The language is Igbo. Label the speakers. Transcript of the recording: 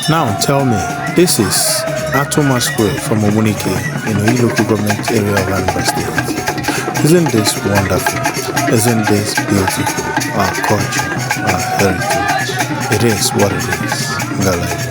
Speaker 1: Now tell me, this is Atu Masquerade from Ogbunike in Oyi local government area of Anambra State. Isn't this wonderful? Isn't this beautiful? Our culture, our heritage. It is what it is. Ngala.